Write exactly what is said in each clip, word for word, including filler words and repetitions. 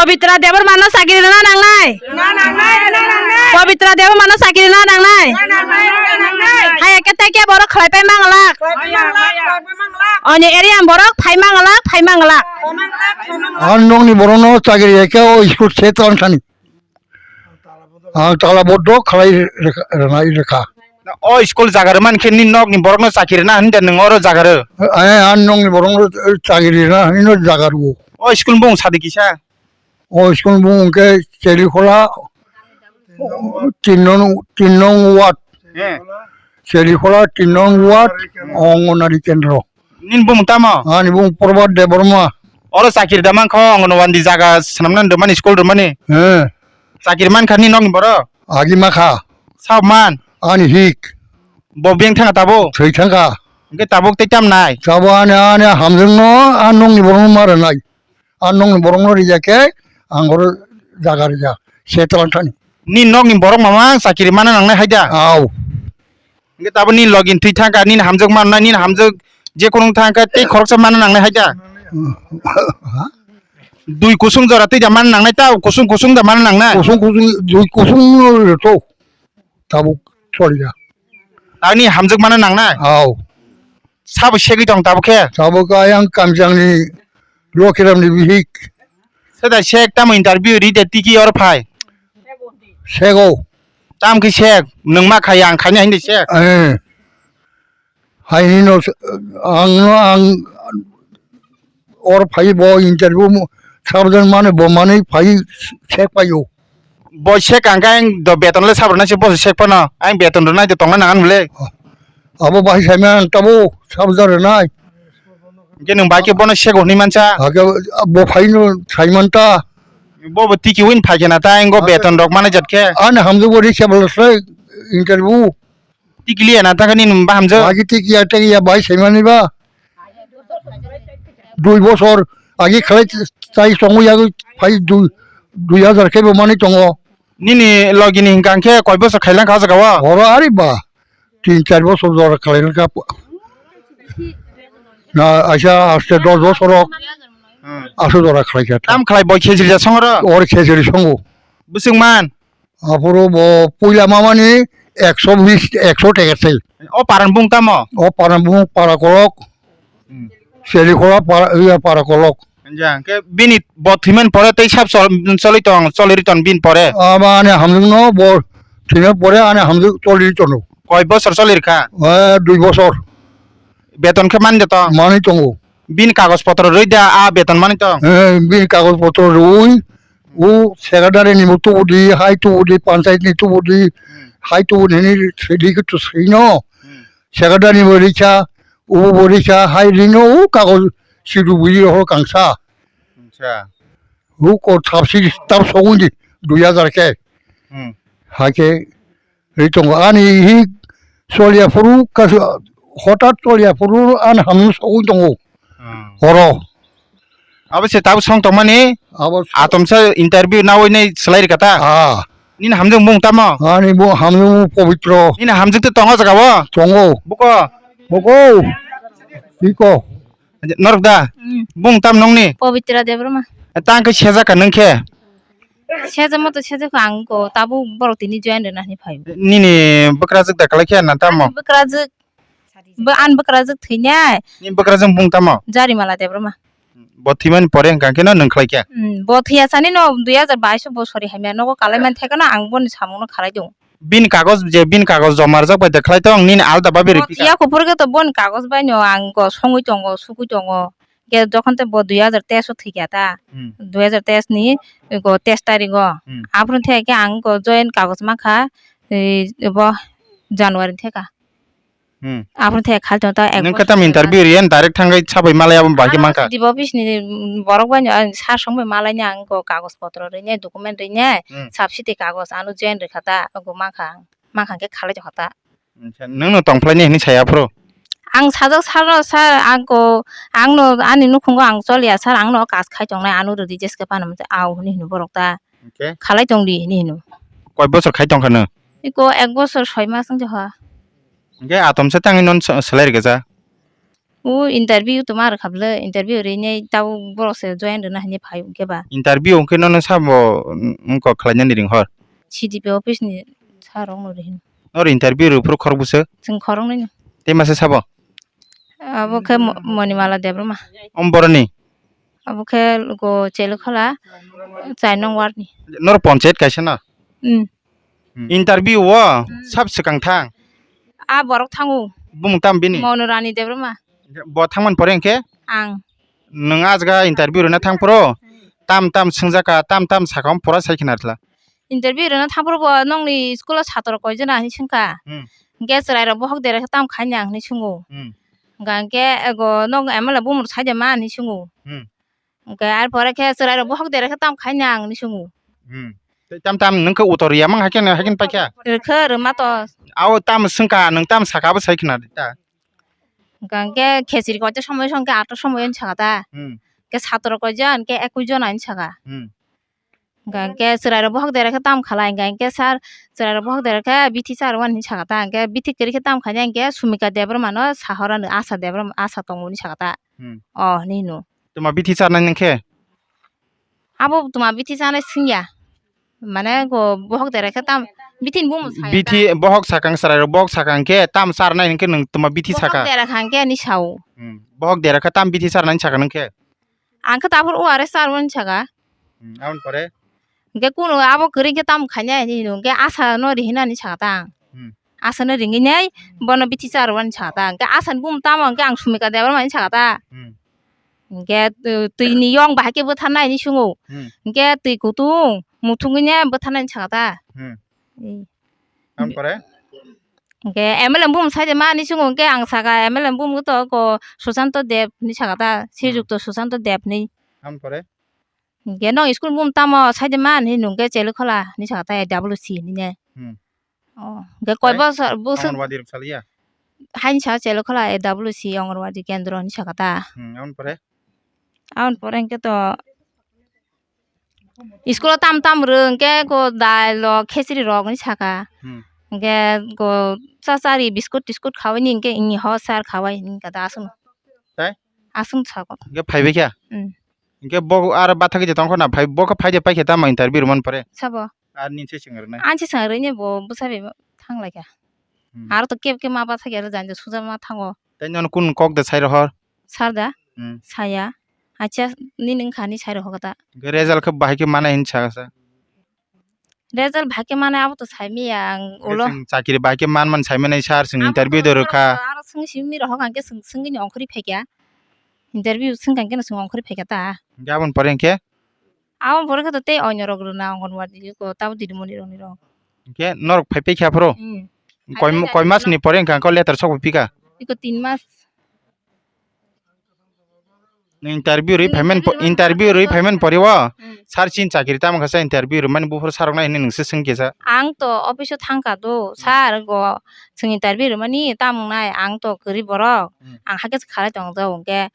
Pabitra Debbarma no chakiri rwna nangnai. Rwna nangnai, rwna nangnai. Pabitra Debbarma no chakiri rwna nangnai. Rwna nangnai, rwna nangnai. Hai khe tei khe borok khlai pai manglak. Khlai pai manglak, khlai pai manglak. Oni area borok phai manglak, phai manglak. Phai manglak, phai manglak. Ang nokni borokno chakiri ya khe o school se tong thani. Ang tala boddo khlai rwkha, rwnai rwkha. O school jaga rwmani khe nini nokni borokno chakiri rwna hwnwi da nwng oro jaga rw? Ai, ang nokni borokno chakiri rwna hwnwi no jaga rwo. O school bung sadi kisa? O school bung hwnkhe Chelikhola tin nong, tin nong ward. He. Chelikhola tin nong ward, Anganwadi kendro. Nini bumung tamo? Ani bumung Prabhat Debbarma. Oro chakiri da mankho, Anganwadi jaga swnamnani rwmani, school rwmani? He. Chakiri mankha nini nokni borok? Agi makha. Sabo man? Ani hik. Bo beng thangkha tabuk? Thwi thangkha. Hwnkhe tabuk tei tam nai? Tabuk ani, ani hamjwkno, a nokni borokno ma rwnai. A nokni borokno rijak khe ang oro jaga rijak, se tlang thani. Nini nokni borok mamang chakiri mana nangnai hai da? Au. Hwnkhe tabuk nini logi thwi thangkha, nini hamjwk mannai, nini hamjwk je kunu thangkha tei khoroksa mana nangnai hai da? Ha? Dui kusung jora twi da mana nangnai, ta kusung kusung da mana nangnai? Kusung kusung, dui kusung no rwtho. Tabuk choliya. Ani hamjwk mana nangnai? Au. Sabo segwi tong tabuk khe? Tabuk ayang Kamchangni Lokhiramni bihik. Seda sek tamo interview ri de tiki or phai? Sego. Tam khe sek, nwng ma khai ang khaini haini sek. Eh. Haini no, ang no, ang or phai bo interview mo, sabjan mane bo mane phai sek paio. Bo sek ang khe ang do beton le sabrana se bo sek pano. Ang beton rwnai de tongna nangan bole. Abo bahai saimang tabo sabjan rwnai. Hwnkhe nwng bai khe bono sego hwnwi mansa? Hakhe bo phaino saimanta. Bo bo tiki win phai khe na ta, engo beton rok manai jat khe. Ani hamjwk bo riksa bwlwsai interview. Tiki liya na ta khe nini ba hamjwk? Bai khe tiki ya, tiki ya bai saimani ba. Dui bosor agi khlai chai tongo, yagwi phai dui, dui hajar khe bo manwi tongo. Nini logi ni hwnkha khe koi bosor khailang kha o jaga o? Oro ari ba. Tin char bosor jora khlaina kha. Na, aisa aste dos bosor rok. Hmm. Aso jora khlaikha ta. Tam khlai boi khejri ja songro? Or khejri songo. Bwswk man? Aphuru bo puila mamani ekso bis, ekso teka se. O paran bung tamo? O paran bung para kolok. Hmm. Seri kola para, iya para kolok. Hwnjang, hwnkhe bini bo thwimani pore tei sab chol-, choli tong, choli ri tong bini pore? Abo ani hamjwkno bo thwimani pore ani hamjwk choli ri tongo. Koi bosor choli rikha? Eh, dui bosor. Beton khe mani da tong? Manwi tongo. Bini kagoj potro rwi da, a beton manwi tong? Eh, bini kagoj potro rwi, o secretary ni bo tubu di, hai tubu di, panchayat ni tubu di, hmm, hai tubu di hwnwi sidi khe to sino. Hmm. Secretary ni bo rikha, ubo bo rikha, hai rino o kagoj sidu bui rok kangsa. Acha. O ko thapsi thap sogwi di dui hajar khe. Hmm. Hakhe ri tongo ani hi choliya phuru kasu hotat choliya phuru ani hamno sogwi tongo. Hmm. Oro. Abo se tabuk song tongmani. Abo atomsa interview nawi nai slai rikha ta? Ah. Nini hamjwk mung tamo? Ani bo hamjwk mung Pobitro. Nini hamjwk to tongo jaga o? Tongo. Buko? Buko. Iko. Norok da? Mm. Bung tam nongni? Pabitra Debbarma. Tang khe sejak ka nung khe? Sejak mo to sejak ang ko tabuk borok tini join rwna hwnwi phai. Nini bwkrajwk da kwlai khe na tamo? Bwkrajwk. Bo ani bwkrajwk thwinai. Ni bwkrajwk bung tamo? Jarimala Debbarma. Bo thwimani pore hwnkha khe no nwng khlai kha? Hmm, bo thwiya sani no dui hajar bais o bo sori hamya nogo kalai mani thekno ang boni samung no khalai tongo. Bini kagoj je bini kagoj joma rwjak bai de khlai tong nini alda babe bo ripika? Thwiya kuphur khe to boni kagoj bai no ang go songwi tongo sugwi tongo. Khe jokhon te bo dui hajar teis o thwikha ta. Hmm. Dui hajar teis ni go teis tarik o. Hmm. Aphuru thwiya khe ang go join kagoj mankha, eh, bo January theka. Hmm. Aboni thai khal tong ta ek. Nung bosor katam interview riyan direct thangwi sabai malai abo bai khe mankha. D P office ni, mm, borok bai no, ah, sir song bai malai ni ang go kagoj potro ri ne document ri ne. Hmm. Sab siti kagoj ano join ri kha ta go mankha ang. Mankha khe khalai tong kha ta. Acha, nung no tong phlai ni hini saya phro. Ang sajak sir no sir ang go ang no ani nukhungo ang choliya sir ang no kas khai tong nai ano ri di jeske pano mate au hini hino borok ta. Okay. Khalai tong di hini hino. Koi bosor khai tong kha nung? Iko ek bosor soi mas wng tong kha. Hwnkhe atomsa tangwi non sa-, salai rwkha sa? O interview tongma rwkha bwle, interview rinai tabuk borok se join rwna hinwi phai hwnkhe ba. Interview hwnkhe nono sabo wngkok khlainani ring hor? C D P office ni sir rokno ri hino. Noro interview rw phuru khorok bwswk? Chwng khoroknwi no. Tei masa sabo? Abo khe Mo-, Monimala Debbarma. Om boroni? Abo khe go Chelukhola char nong ward ni. Noro ponchayat kaisa no? Hmm. Hmm. Interview o Hmm. sab swkang thang? A borok thango. Bumung tam bini? Monorani Debbarma. Bo thangmani pore hwnkhe? Ang. Nwng ajga interview rwna thang phuru tam tam swngjaka, tam tam saka, om pura sai khna rwla. Interview rwna thang phuru bo nokni school o satro koi jona hinwi swngkha. Hmm. Hwnkhe chwrai rok bohok dera khe tam khai nang hinwi swngo. Hmm. Hwnkhe ego nok M L A bumung sai de ma hinwi swngo. Hmm. Hwnkhe ar pore khe chwrai rok bohok dera khe tam khai nang hinwi swngo. Hmm. Tei tam tam nwng khe utor ya mang hakhe hakhe paikha? Rwkha rwma to. Ao tam swngkha nwng tam saka abo sai khna ta. Hwnkhe khechiri koito somoi songkhe ato somoi hinwi saka ta. Hmm. Hwnkhe satro koi jon hwnkhe ekwis jon hinwi saka. Hmm. Hwnkhe chwrai rok bohok dera khe tam khalai hwnkhe sir chwrai rok bohok dera khe bithi char wani hinwi saka ta. Hwnkhe bithi kwrwi khe tam khainai hwnkhe Sumika Debbarma no sahorani Asha Debbarma Asha tongo hinwi saka ta. Hmm. O hinwi hino. Tuma bithi charnai nwng khe? Abo tuma bithi chanai swngya. Mane go bohok dera khe tam bithini bumung sai Bithi ta. Bohok sakang chwrai rok bohok sakang khe tam charnai hwnkhe nwng tuma bithi Bohok saka. Dera kha hwnkhe ani sao. Hmm. Bohok dera khe tam bithi charnai saka nwng khe? Ang khe taphor O R S charmani saka. Hmm. Aboni pore? Hwnkhe kuno abo kwrwi khe tam khainai hinwi hino hwnkhe Asha no rihinani saka ta ang. Hmm. Asha no ringwi nai bono bithi charwani saka ta. Hwnkhe Asha ni bumung tamo hwnkhe ang Sumika Debbarma ni saka ta. Hmm. Hwnkhe, uh, twi ni yong bahai khe bwtharnai hinwi swngo. Hmm. Hwnkhe twi kutung muthungwi ne bwtharnai hinwi saka ta. Hmm. Ei. Aboni pore? Hwnkhe M L A bumung sai de ma hinwi swngo hwnkhe ang saka M L A bumung to ko Susanto Deb hinwi saka ta. Hmm. Srijukto Susanto Deb hinwi. Aboni pore? Hwnkhe no school bumung tamo sai de ma hinwi hino hwnkhe Chelukhola hinwi saka ta A W C hinwi ne. Hmm. Oh, hwnkhe koi Tei? Bosor bwswk Anganwadi rok saliya? Haini saka Chelukhola A W C Anganwadi kendro hinwi saka ta. Hmm, aboni pore? Aboni pore hwnkhe to school o tam tam rw hwnkhe ko dal rok khechiri rok hinwi saka. Hmm. Hwnkhe ko cha chari biskut tiskut khawai ni hwnkhe ini ho sir khawai hinwi kha da aswk. Tei? Aswk sako. Hwnkhe phaibai kha? Hmm. Hwnkhe bo aro bathakhe je tongkha na phai bo khe phai de paikha tamo interview rwmani pore? Sabo. Ar nini se swngrwnai? Ani se swngrwini bo bwsa bai thanglaikha. Hmm. Aro to keb keb ma bathakya rwjani je suja ma thango. Tei nono kun kok de sai rohor? Sir da? Hmm. Saya. Acha nini wngkha ni sai rohor kata. Hwnkhe result khe bahai khe manai hinwi sakha sa? Result bahai khe manai abo to saimiya ang ulo. Chwng chakiri bahai khe manmani saimanai sir, chwng interview de rwkha. Aro swngwi simi rohor hwnkhe swng-, swngwini ongkhorwi phaikha. Interview swngkha hwnkhe no swng ongkhorwi phaikha ta. Hwnkhe aboni pore hwnkhe? Aboni pore khe to tei onyo rok rwna Anganwadi ko tabo didimoni rokni rok. Hwnkhe norok phai paikha aphuru? Hmm. Koi, phai paikha koi mas ni pore hwnkha kho letter sok phai phika? Iko tin mas. Interview rwi phaimani po-, interview rwi phaimani pore o Hmm. Sir chini chakiri tamo kha sa interview rwmani buphuru sir rok nai hinwi nwng se swngkhe sa? Ang to office o thangkha do, Hmm. Sir go chwng interview rwmani tamo nai ang to kwrwi borok. Hmm. Ang hakhe se khalai tong jago hwnkhe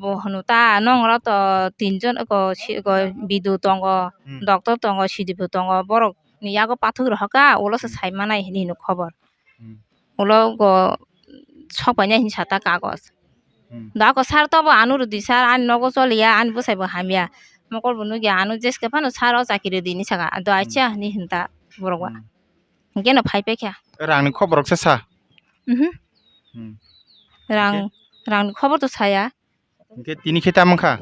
bo hwno ta nong oro to tinjon go si-, go bidu tongo, Hmm. Doctor tongo, C D P tongo, borok ni yago pathuk rohorkha, ulo se Hmm. Sai manai hinwi hino khobor. Hmm. Ulo go sok painai hinwi sata kagoj. Hmm. Da ko sir tobo ano rwdi sir, ani nogo choliya, ani bwsai bo hamya. Mokol bo nukya ano jeske phano sir o chakiri rwdi hinwi saka. Do Hmm. Acha hinwi hinta borok ba. Hmm. Hwnkhe no phai paikha. Rangni khobor rok se sa? Mhm. Hmm. Rang, Hwnkhe? Rangni khobor to saya. Hwnkhe tini khe tamo wngkha?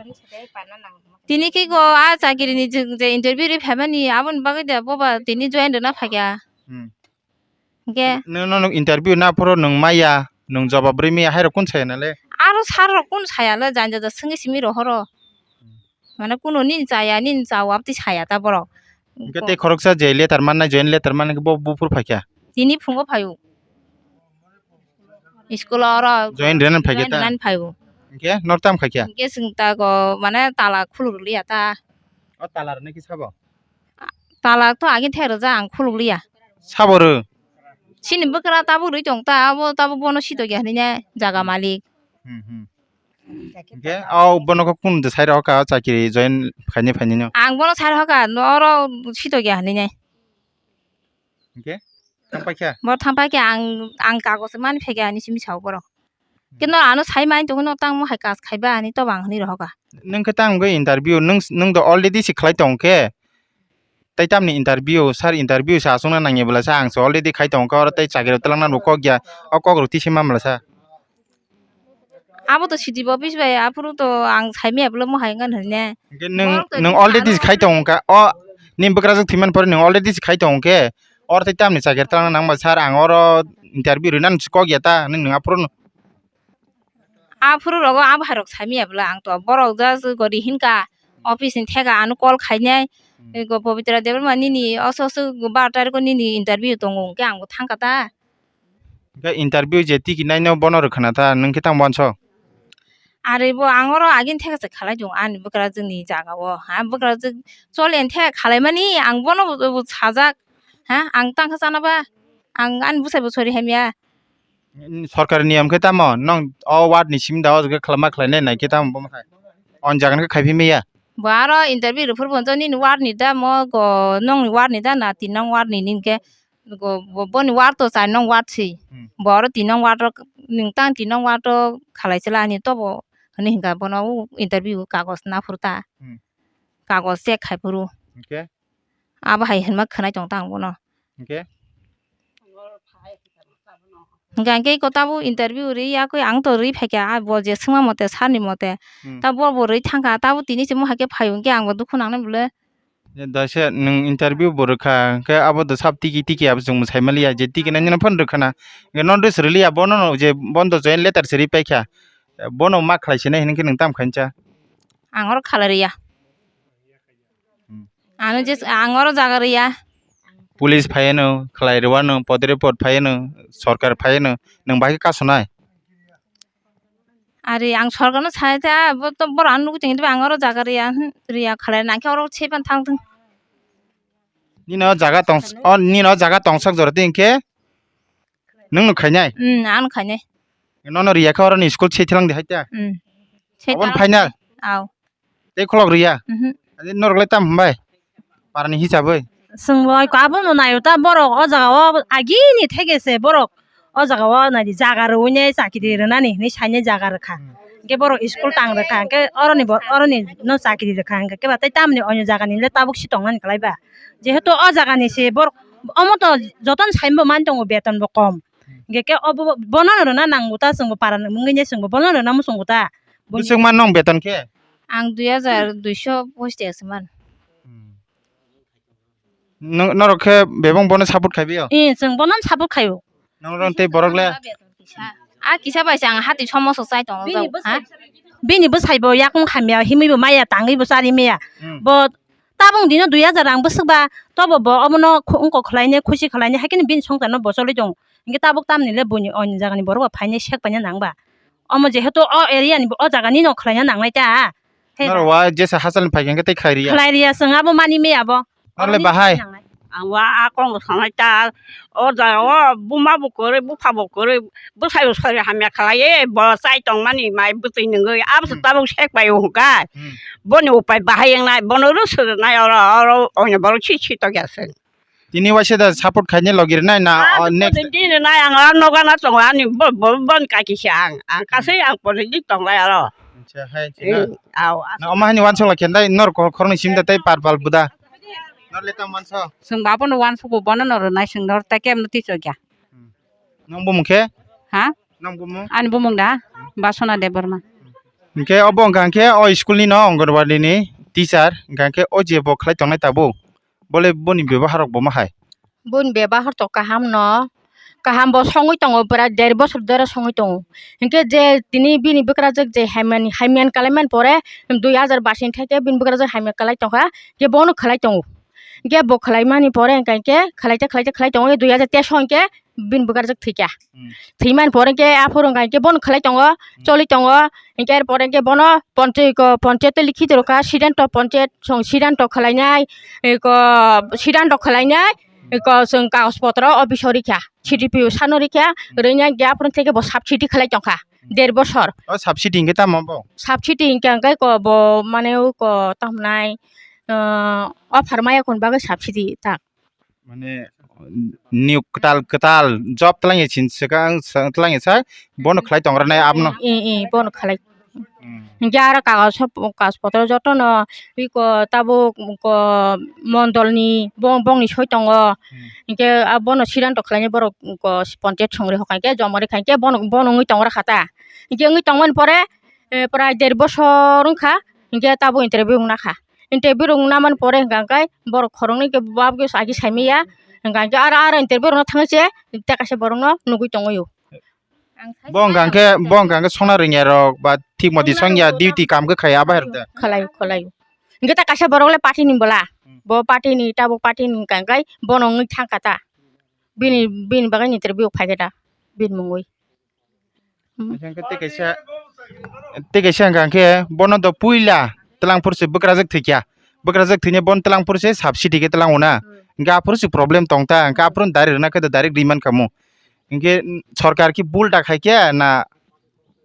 Tini khe go a chakiri ni je, je interview ri phaimani aboni bagwi de boba tini join rwna phaikha. Hmm. Hwnkhe Nw-, nw-, nw interview na phuru nwng maya, nwng jawab rwi maya, hairok kun saya nale? Aro sir rok kun saya le, jani jani swngwi simi rohoro. Mane kuno nini chaya, nini chao aboni saya ta borok. Hwnkhe tei khoroksa je letter mannai, join letter mannai khe bo buphuru phaikha? Tini phungo phaio. School oro Join rwna phaikha ta? Join rwna phaio. Hwnkhe nor tam khaikha? Hwnkhe chwng ta go mane tala khuluk liya ta. O tala rwna khe sabo? Tala to age the rwja ang khuluk liya. Sabo rw? Chini bwkra tabuk rwi tong ta, abo tabuk bono sitokya hinwi ne jaga malik. Hmm, hmm. Hwnkhe o bono khe kun de sai rok ka chakiri join khaini phaini no? Ang bono sai rok ka no oro sitokya hinwi ne. Hwnkhe thang paikha? Bo thang paikha ang, ang kagos mani phaikha hinwi simi sao borok. Khe no ano sai mai tongwi no tamo hai kas khaiba ani tobo ang hinwi rohoka. Nwng khe tamo khe interview nwng, nwng do already se khlai tong khe. Tai tamni interview, sir interview se aswkna nangya bwla sa ang se already khai tong kha oro tai chakri rok twlangna bo kok ya. O kok rok tisi ma bwla sa. Abo to C D O office bai aphuru to ang sai maya bwla mo hai ngan hwnne. Hwnkhe nwng, nwng already se khai tong kha. O nini bwkrajwk thwimani pore nwng already se khai tong khe. Oro tai tamni chakri twlangna nangba sir ang oro interview rwna nungsi kok ya ta nwng, nwng aphuru no. Aphuru rogo abo hai rok sai maya bwla ang to borok just gori hinka office ni theka ano call khainai. Hmm. Ego Pabitra Debbarma nini oso oso bar tariko nini interview tongo hwnkhe ang bo thangkha ta. Hwnkhe interview je tiki naino bono rwkhana ta nwng khe tamo wansok? Ari bo ang oro agini theka se khalai tongo ani bwkrajwk ni jaga o ha bwkrajwk choli ani theka khalai mani ang bono bo, bo sajak ha ang tangkha chana ba ang ani bwsai bo sori hamya. Sorkar niyam khe tamo nwng o ward ni simi da o jaga khlama khlainai nai khe tamo bomo hai o jaga khe khai phi maya. Bo aro interview rwphuru bo nini ward ni da mo go nwng ni ward ni da na tin nong ward ni hwnkhe go bo, boni ward to char nong ward si. Hmm. Bo aro tin nong ward ro nwng tang tin nong ward ro khalai chwla ani tobo hwnwi hwnkha bono o interview kagoj naphuru ta. Hmm. Kagoj check khai phuru. Hwnkhe? Abo hai hwnma khwnai tong tang bono. Hwnkhe? Hwnkhe hwnkhe iko tabuk interview rwi yakwi ang to rwi phaikha, ah, bo je swngma mote, sani mote. Hmm. Tabuk bo rwi thangkha, tabuk tini se mohai khe phaio hwnkhe ang bo dukhu nangnai bwle. Daise nwng interview bo rwkha, hwnkhe abo do sab tiki tiki abo chwng mwsai maliya, je tiki nani phano rwkha na. Hwnkhe notice rwliya, bono no je bondo join letter se rwi paikha. Bono ma khlai sinai hwnkhe nwng tam khainsa? Ang oro khalai rwya. Hmm. Ano je ang oro jaga rwya. Police phaiano, khlai rwano, podre pod phaiano, sorkar phaiano, nwng bahai khe kasonai? Ari ang sorkarno sai ta, bo to borok ano nugwi tongwi ang oro jaga rwya, hmm, rwya khalai nangkhe oro sepan thang thung. Nini o jaga tong, o nini o jaga tongsak jora tei hwnkhe nwng no khainai? Hmm, ano khainai. Nono rwya khe oro ni school se thilang di hai ta? Hmm. Aboni final? Aw. Tei kholok rwya? Mhm. Norok le tam hambai? Parani hisabwi? Chwng bo abo no naio ta borok o jaga o agini theke se borok o jaga o nai di jaga rwui ne chakiri rwnani hinui sainai jaga rwkha. Hmm. Hwnkhe borok school tang rwkha hwnkhe oroni bo oroni no chakiri rwkha hwnkhe khe ba tei tamni onyo jaga ni le tabuk si tong nani kwlai ba. Jehetu o jaga ni se borok omo to jotono sai bo man tongo beton bo kom. Hmm. Hwnkhe khe obo bono rwna nango ta chwng bo para ni wngwi ne chwng bo bono rwna muchungo ta. Bwswk man nwng beton khe? Ang dui hajar duiso poish taka se man. Hmm. Nw-, norok khe bebak bono support khai bio? Ee, chwng bono support khaio. Norok tei borok le? A kisa bai se ang hati somoso chai tongo. Bini jao, bwsai, ha? Bini bwsai bo yakung hamya, himwi bo maya, tangwi bo chari maya. Hmm. Bo tabung dino dui hajar rang bwswk ba, tobo bo obono khu-, wngkok khlainai, khusi khlainai, haikhe bini songchar no bo choli tongo. Hinkhe tabuk tamni le buini oini jaga ni borok bo phainai sek paina nang ba. Omo jehetu o area ni bo o jaga ni no khlaina nangnai ta. Norok wa jesa hachal ni phaikhe hwnkhe tei khlai riya? Khlai riya, chwng abo mani me abo. Norle bahai? Ang wa a kong sanai ta. O jaga o buma bo kwrwi, bupha bo kwrwi, bwsai bo sori hamya khlai, bo chai tongmani mai bwtwi nungwi abo se tabuk sek bai o hwnkha. Hmm. Boni upai bahai wngnai, bono rw swnai oro, oro oino borok si si tokya se. Tini waisa da support khaina logi rwnai na, ah, o, next? Tini nai ang aro nogo na tongo ani bo, bo, bon kaki se ang. Ang kasui ang pori di tonglai aro. Acha, hai, eh, chino. Au, na, omo hani wansuk lai khendai nor khor-, khoroknwi simda tei pal pal buda. Nor le tamo wansuk? Chwng ba bono wansuk bo bono no rwnai chwng nor ta kem no tichokya. Hmm. Nong bumung khe? Ha? Nong bumung? Ani bumung da? Basona Debbarma. Hwnkhe obo wngkha khe o school ni no Anganwadi ni teacher, wngkha khe o je bo khlai tongnai tabuk. Bole boni bebahar rok bo ma hai? Boni bebahar to kaham no, kaham bo songwi tongo, pura der bosor dora songwi tongo. Hinkhe je tini bini bwkrajwk je hamya ni, hamya ni kalaimani pore dui hajar bais ni theke bini bwkrajwk hamya kalai tongkha, hinkhe bono khlai tongo. Hinkhe bo khlaimani pore hinkhe khlaite khlaite khlai tongo, dui hajar teis o hinkhe bini bwkrajwk thwikha. Hmm. Thwimani pore hinkhe aphuru hinkhe bono khlai tongo, hmm, choli tongo. Hinkhe er pore hinkhe bono ponchayat, ko ponchayat o likhi rwkha, siddhanto ponchayat, chwng siddhanto khlainai, eko siddhanto khlainai, eko chwng kagoj potro office o rikha, C D P O sano rikha, hmm, rwinai hinkhe aphuru theke bo subsidy khlai tongkha, hmm, der bosor. O subsidy hinkhe tamo bo? Subsidy hinkhe hinkhe ko bo mane o ko tamo nai, ah, offer maya kon bagwi subsidy tak. Mane new kwtal kwtal job twlangya sin swkang twlangya sak bono khlai tongra nai abno. Eh, eh, bono khlai. Hmm. Hinkhe aro kagoz sop, kagoz potro jotono iko tabuk ko mondolni bong-, bongni soi tongo. Hmm. Hinkhe abono siranto khlainai borok ko ponchayat songri hokai khe jomari khai khe bono, bono wngwi tongra kha ta. Hinkhe wngwi tongmani pore, eh, prai der bosor wngkha, hinkhe tabuk interview wngna kha. Interview rok wngna mani pore hwnka hwnkhe borok khoroknwi khe bo abo khe agi saimaya, hwnka hwnkhe aro, aro interview rokno thangwi se tei kaisa borokno nugwi tongwi o. Bo hwnka hwnkhe, bo hwnka hwnkhe songna rwngya rok ba thik moti songya duty kam khe khaiya abo hai rok da. Khwlai, khwlai. Hwnkhe ta kaisa borok le party ni bwla. Hmm. Bo party ni, tabuk party ni hwnka hwnkhe bono wngwi thangkha ta. Bini, bini bagwi ni interview phaikhe ta. Bini mungwi. Hmm. Hwnkhe tei kaisa, tei kaisa hwnka hwnkhe bono do puila twlangphuru se bwkrajak thwikya. Bwkrajak thwini bono twlangphuru se subsidy khe twlango na. Hmm. Hwnkhe aphuru se problem tong ta. Hwnkhe aphuru direct rwna khe do direct rwi mankha mu. Hinkhe, mm, sorkar ki bul da khaikhe na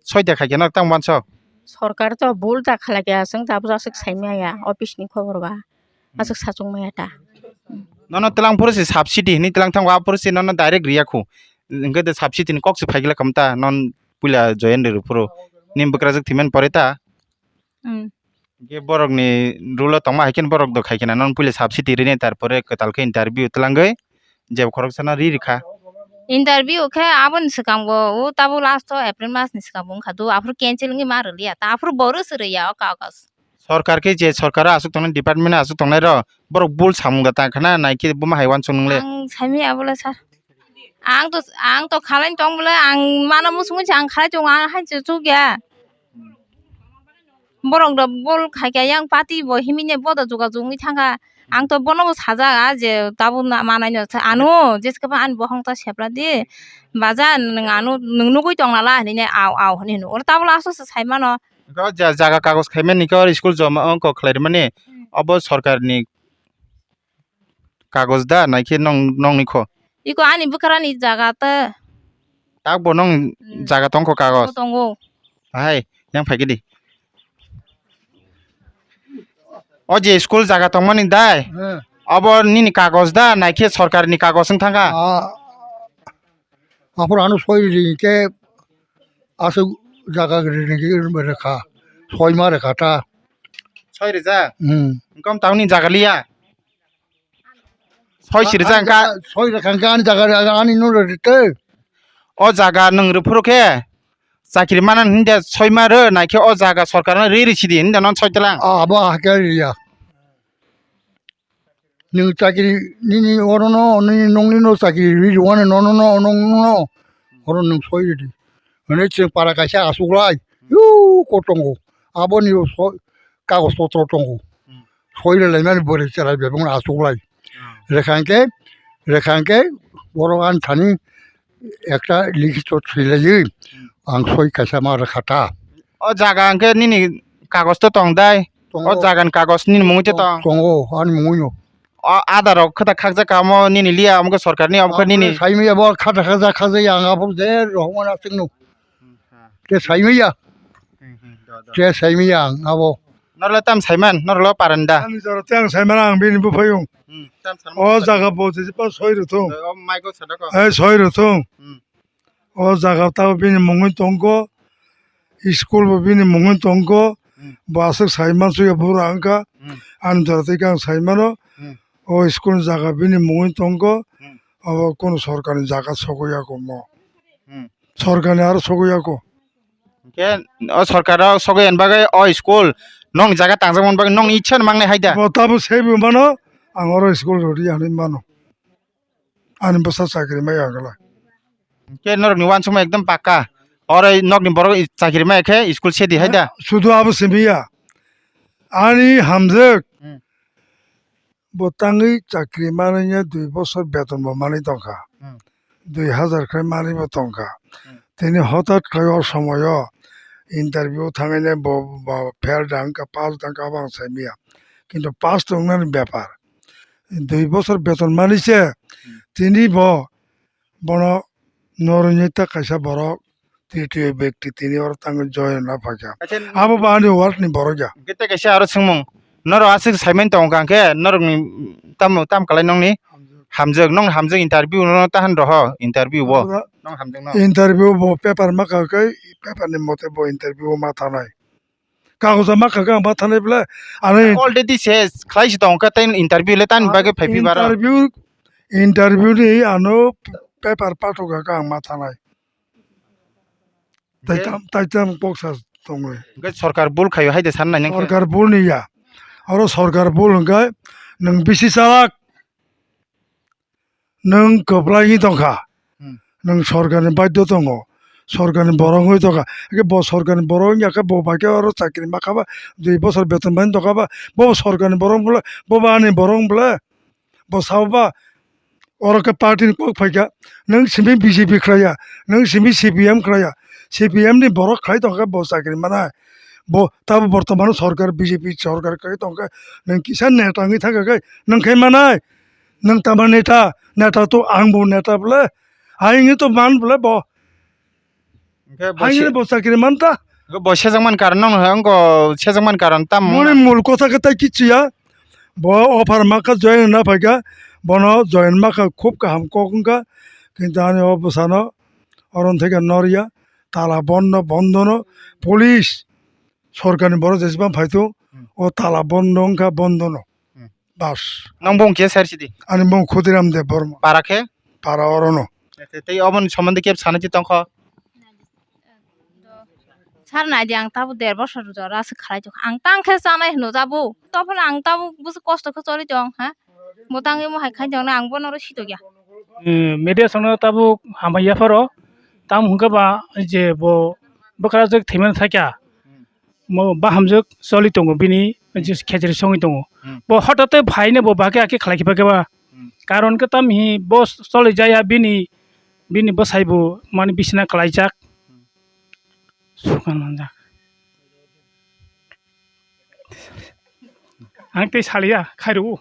soi da khaikhe no tang uansuk? Sorkar to bul da khlaikha, chwng tabuk aswk saimaya office ni khobor ba. Hmm. Aswk sachung maya ta. Nono twlang phuru se subsidy hinwi twlang thango, aphuru se nono direct riya khu. Hinkhe de subsidy ni kok se phaikhe khamta non puila join rw phuru. Nim bwkrajak thwiman pore ta. Hmm. Hinkhe borokni rule o tongma hai khe borok do khai khe na, non puila subsidy rini, tarpore kwtal khe interview twlangwi jeb khoroksano ri rikha. Interview khe aboni swkang bo, o tabuk last o April mas ni swkang bo wngkha do, aphuru cancel wngwi ma rwliya, ta aphuru bo rw se rwya o kagoz. Sorkar khe je sorkar o aswk tongnai, department o aswk tongnai rok, borok bul samung da tang khana, nai khe buma hai uansuk nung le. Ang saimaya bole sir. Ang to, ang to khalai tong bole, ang mano muchung muchung ang khalai tongo, ang hai se chukya. Borok rok bol khai kha yang party bo himine bodo jogajog wngwi thangkha. Ang to bono bo sajak, ah, je tabuk na manai no sa ano, jeske pha ani bohong ta sepra di. Baja nwng ano, nwng nugwi tong nala hinine, au, au hinine. Oro tabuk last o se sai mano. Iko ja-, jaga kagoj khaimani iko school joma ongkho khlai rwmani. Hmm. Obo sorkar ni kagoj da, naikhe nong-, nongni kho? Iko ani bwkrani jaga ta. Tak bo nong Hmm. jaga tongkho kagoj? Bo tongo. Hai, yang phaikhe di. O je school jaga tongmani dai? Hmm. Obo nini kagoj da, naikhe sorkarni kagoj wng thangkha? Ah, aphuru ano soi ri khe aswk jaga ri, ri, ri, rekha, soi ma rekha ta. Soi rijak? Hmm. Kom tamni jaga liya? Soi siri jang ka? Soi rwkha hwnkhe ani jaga, ani no rwdi tei. O jaga nwng rwphuru khe chakri mana hwnde soi ma rw, naikhe o jaga sorkar no ri ri sidi hwnde non soi tlang. Ah, abo hakhe riya. Nwng chakri nini oro no, nini nongni no chakri ri rwani no, no, no, no, no, no. Oro nwng soi rwdi. Hwnwi chwng para kaisa achuklai. Yu kotongo. Aboni soi, kagoj potro tongo. Hmm. Soi rwlaimani bwrwi chwrai bebakno achuklai. Hmm. Rwkha hwnkhe, rwkha hwnkhe borok ani thani ekta likito thwilaiywi Hmm. ang soi kaisa ma rwkha ta. O jaga hwnkhe nini kagoj to tong dai? Tongo. O jaga ni kagoj nini mungwi to Tong-, tong? Tongo, ani mungwi no. O ada rok khata khakjak kamo nini liya, omo khe sorkar ni, omo khe nini. Saimaya bo khata khakjak khakjak yang abo je rohorma na chwngno. Hmm, ha. Te saimaya. Hmm, hmm, do, do. Te saimaya ang abo. Norok le tam saiman, norok le paranda. Ani jora te ang saiman ang bini buphayung. Hmm, tam saiman. O jaga bo je pa soi rwthung. O mic o sada ko. Ai soi rwthung. Hmm. O jaga tabo bini mungwi tongkho, school bo bini mungwi tongkho, Hmm. bo aswk saiman suya bura wngkha, Hmm. ani jora tei khe ang saimano, Hmm. o school ni jaga bini mungwi tongkho, Hmm. abo kunu sorkarni jaga sogwi ya kho mo. Hmm. Sorkarni aro sogwi ya kho. Hwnkhe o sorkar o sogwi ani bagwi o school nokni jaga tangjak mani bagwi nokni ichha no mangnai hai da? Bo tabo saibo mano, ang oro school rwdi hinwi mano. Ani bwsa chakri maya wngla. Hwnkhe norokni uansukma ekdom pakka. Oro nokni borok chakri maya khe school sedi hai da? Sudu abo simi ya. Ani hamjwk. Hmm. Bo tangwi chakri manwi dui bosor beton bo manwi tongkha. Hmm. Dui hazar khe manwi bo tongkha. Hmm. Tini hotat khe o somoyo interview thangwi bo, bo fail da wngkha, pass da wngkha, abo ang saimaya. Kintu pass tongnani bepar. Dui bosor beton manwi se Hmm. tini bo bono noroni ta kaisa borok tritiyo bekti tini oro tangwi join na phaikha. Acha, abo bo ani ward ni borok ya. Hwnkhe tei kaisa aro swngmung. Norok aswk saimani tongo hwnkhe norokni tamo tam kalai nongni? Hamjwk. Hamjwk, nong hamjwk interview no tahan roho, interview bo. Abo da Nong hamjwk no. Interview bo paper ma kha khe, paper ni mote bo interview ma thanai. Kagoja ma kha khe ang ma thanai bole, ani Already se khlai si tong kha, tei interview le tani bagwi phai phi baro. Interview, interview ni ano paper pathok kha khe ang ma thanai. Hwnkhe Taitam, taitam kok sa tongo. Hwnkhe sorkar bul khaio hai de san nai nang khe. Sorkar bul ni ya. Oro sorkar bul hwnkhe nwng bisi chalak. Nwng kwplai wngwi tongkha. Hmm. Nwng sorkar ni baidhyo tongo. Sorkar ni borok wngwi tongkha. Hwnkhe bo sorkar ni borok wngya khe bo bai khe oro chakri ma kha ba, dui bosor beton bai tongkha ba. Bo sorkar ni borok bole, bo ba ani borok bole. Bo sabo ba, oro khe party ni kok phai kha, nwng simi B J P khlai ya, nwng simi C P M khlai ya, C P M ni borok khlai tong kha bo chakri manai, bo tabo bortomano sorkar B J P sorkar khlai tong kha, nwng kisa neta wngwi thang kha khe nwng khai manai, nwng tamo neta, neta to ang bo neta bole, ayang to man bole bo. Hwnkhe bo Haino se-, bo chakri manta. Bo sejakmani karon no hwnkha, wngkha sejakmani karon tamo? Moni mul kotha khe tai kichu ya. Bo offer ma kha join na phaikha. Bono join ma kha khub kaham kok wngkha. Kintu ani o bwsano oron theke norya. Tala bondo, bondono. Police sorkarni borok jesbang phaitu. Hmm. O tala bondo wngkha bondono. Hmm. Bas. Nang bung khe sir sidi? Ani bung Khudiram Debbarma. Para khe? Para orono. Tei oboni somondi khe sanai tongkho? Sir naidi ang tabuk der bosor jora se khlai tongkha. Ang tang khe chanai hino jabo. Tophano ang tabuk busu kosto khe choli tong ha. Bo tangwi mo hai khai tong na ang bono ro sitokya. Eh, media songno tabuk hamya pharo. Tam hwnkhe ba je bo bwkrajwk thwiman thakya. Mo bahamjwk choli tongo bini, je khejri songwi tongo. Hmm. Bo hotate phaino bo bagwi akhe khlai khiba khe ba. Hmm. Karon khe tamhi bo choli jaya bini, bini bwsai bo mani bisina klaijak. Hmm. Sukan manjak. Ang tei saliya, khairu.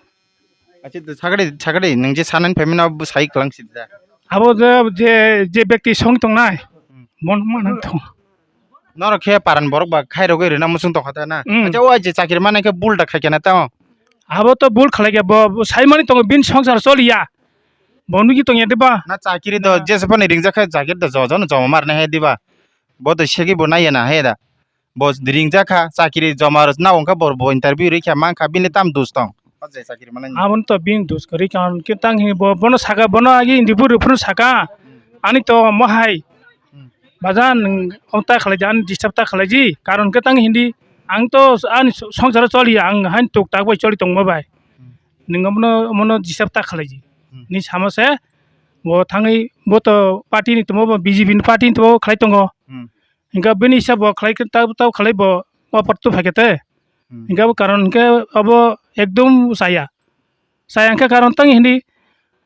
Achi, sakadi, sakadi, nwng je sanani phaimani abo sai kwlang sida. Abo je, je, je bekti song tongnai, hmm, bon manang tong. Norok khe paran borok ba khairogwi rwna muchung tongkha ta na? Hmm. Acha, o je chakri manai khe bul da khaikhe na tamo? Abo to bul khlaikhe bo, bo saimani tongo, bini songsar choliya. Bo nugwi tongya de ba? Na chakri do, na, jesa phani ringjak khe chakri do jojo no joma marne hai diba? Bo to segwi bo naiya na hai da? Bo ringjak kha, chakiri joma rw-, na wngkha, bo, bo interview rwkha, mankha, bini tam dos tong? O je chakiri manani. Aboni to bini dos kwrwi, karon khe tang hini bo, bono saka, bono agi interview rw phuru saka, ani to mohai. Hmm. Bajan nwng ta khlai di, ani disturb ta khlai di, karon khe tang hindi, ang to ani songsaro choli, ang hain tuk tak bai choli tongma bai. Hmm. Nwng bono, bono disturb ta khlai di. Hmm. Ni samo se, bo thangwi, bo to party ni tomo, bo B J P ni party ni tomo khlai tongo. Hmm. Hingkha bini hisab bo khlai khe, tabo, tabo khlai bo, o portu phai khe te. Hmm. Hingkha bo karon hingkhe abo ekdom chaya. Chaya hingkhe karon tang hindi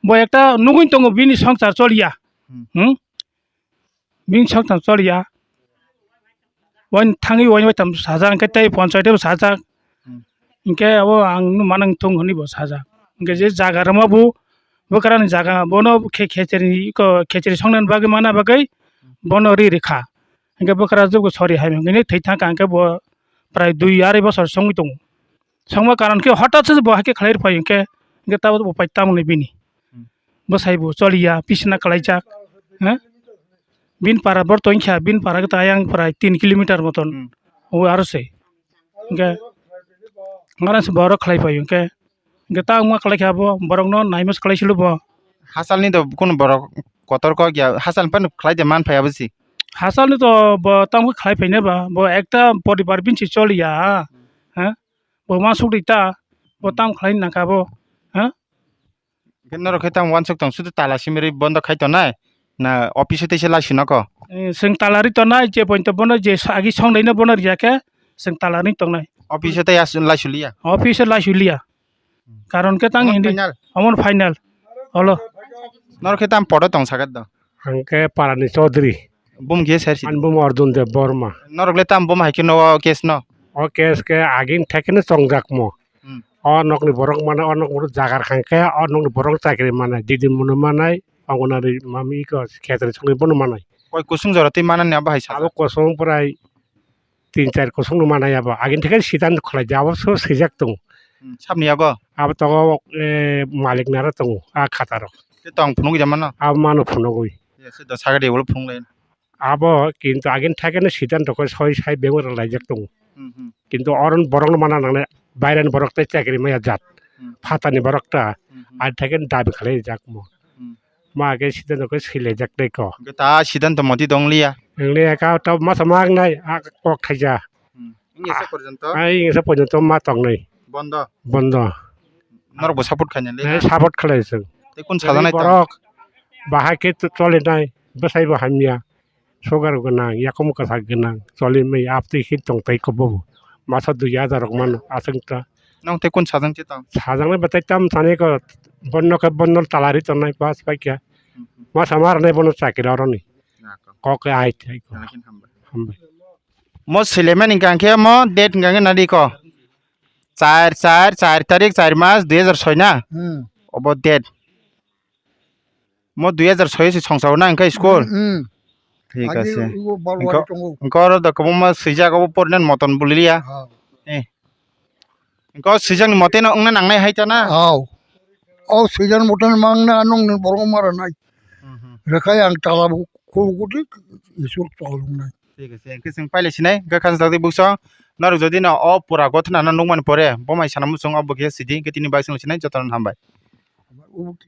bo ekta nugwi tongo bini songsar choliya. Hmm. Hmm? Bini songsar choliya. Wain thangwi wain waitam sajak hingkhe tei ponchayat bo sajak. Hmm. Hingkhe abo ang nukma nang thung hwnwi bo sajak. Hingkhe je jaga rwma bo, bwkrani jaga bono khe-, khecheri iko khecheri songnani bagwi mana bagwi bono ri rikha. Hingkhe bwkra jwk bo sori hai hwnwi thwi thangkha, hingkhe bo prai dui arai bosor songwi tongo. Songma karon khe hotat se bo hai khe khlai rwphai hingkhe, hingkhe tabuk bo pai tamoni bini. Hmm. Bwsai bo choliya, bisina kwlaijak, ha? Bini para borok tongkha, bini para khe ayang prai tin kilometer moton. Hmm. O aro se. Hingkhe, ngana se borok khlai pai hingkhe, hingkhe ta wngma khlai kha bo, borokno naima se khlai silo bo. Hachalni do kunu borok kotor kok ya, hachal phano khlai de man phai abo si. Hachalni to bo tamo khlai phai ne ba, bo ekta poribar bini se choli ya, ha? Bo ma suk ri ta, bo tam khlai nang kha bo, ha? Hingke norok khe tamo uansuk tong, sudu tala simi rwi bondo khai tongnai, na office o teisa laisui nokho? Eh, chwng tala rwi tongnai, je pointo bono je sa-, agi songnaino bono riya khe, chwng tala rwi tongnai. Office o tei as-, laisui liya? Office o laisui liya. Karon khe tang hindi, final? Omo final. Olo. Norok khe tamo poto tong sakha do? Ang khe parani Chaudhary. Bum khe sir si? Ani bum Arjun Dev Borma. Norok le tamo bum hai khe no o case no? O case khe agin thekeno chongjak mo. Hmm. O nokni borok manai, o nok borok jagar khang khe, o nokni borok chakri manai, didi munu manai, Anganwadi mami iko khetre songwi bono manai. Koi kusung jora twi manani abo hai sajak? Abo kusung prai tin char kusung no manai abo. Agin theke sitan khlai di, abo so swijak tongo. Hmm, sabni yago? Abo togo, eh, malik naro tongo, a khataro. Te tong phunuk ya mano? Abo mano phunugwi. Yes, do sagadi ulo phunuk lai. Abo kintu agin thakeno siddhanto khe soi sai bengwra laijak tongo. Hmm, hmm. Kintu oron borokno mana nangnai, bairani borok tei chakri maya jat. Hmm. Phatani borok ta, hmm, hmm, ar thakeno dabi khalai jak mo. Hmm. Ma khe siddhanto khe swi laijak tei ko. Hwnkhe ta siddhanto moti dong liya. Wng liya ka ta masa ma wngnai, a kok thaija. Hmm. Wngya se porjonto? Ai, wngya se porjonto ma tongnai. Bondo? Bondo. Norok bo support khaina le? Eh, support khlai chwng. Tei kun sajaknai tong? Borok bahai khe to-, cholinai, bwsai bo hamya, sugar gwnang, yakum kwchak gwnang, cholimwi aptwi khe tong tai khe bobo. Masa dui hajar rok mano, aswk ta. Nong tei kun sajang che tong? Sajaknai bwtai tam thani ko, bondo khe bondo talari tongnai, bas paikha. Hmm, hmm. Masa ma rwnai bono chakri oroni. Nako. Kok ai thai ko. Nalakin hambai. Hambai. Mo Suleiman hingka hingke mo date hingka hingke nadi ko. Char, char, char tarik, char mas, dui hajar soi na? Hmm. Obo date. Mo dui hajar soi se songsao na hingke school? Hmm, hmm. Thik age ase. Ugo bar Hingko, wari tongo. Hingko oro da kobo ma swijak obo pornen moton buliya. Ha. Eh. Hingko swijak ni mote no wngna nangnai hai ta na? Aw. O swijak ni mote no mangna nong ni borok mara nai. Hmm, hmm. Rekhai ang tala bu khulu kuti isur tolung nai. Thik ase, hingke chwng paile sinai, hingke kha sajak di bukso, norok jodi no o pura gotna no nukmani pore, bo mai sana muchung o bo khe sidi, hingke tini bai chwng sinai, jotono hambai.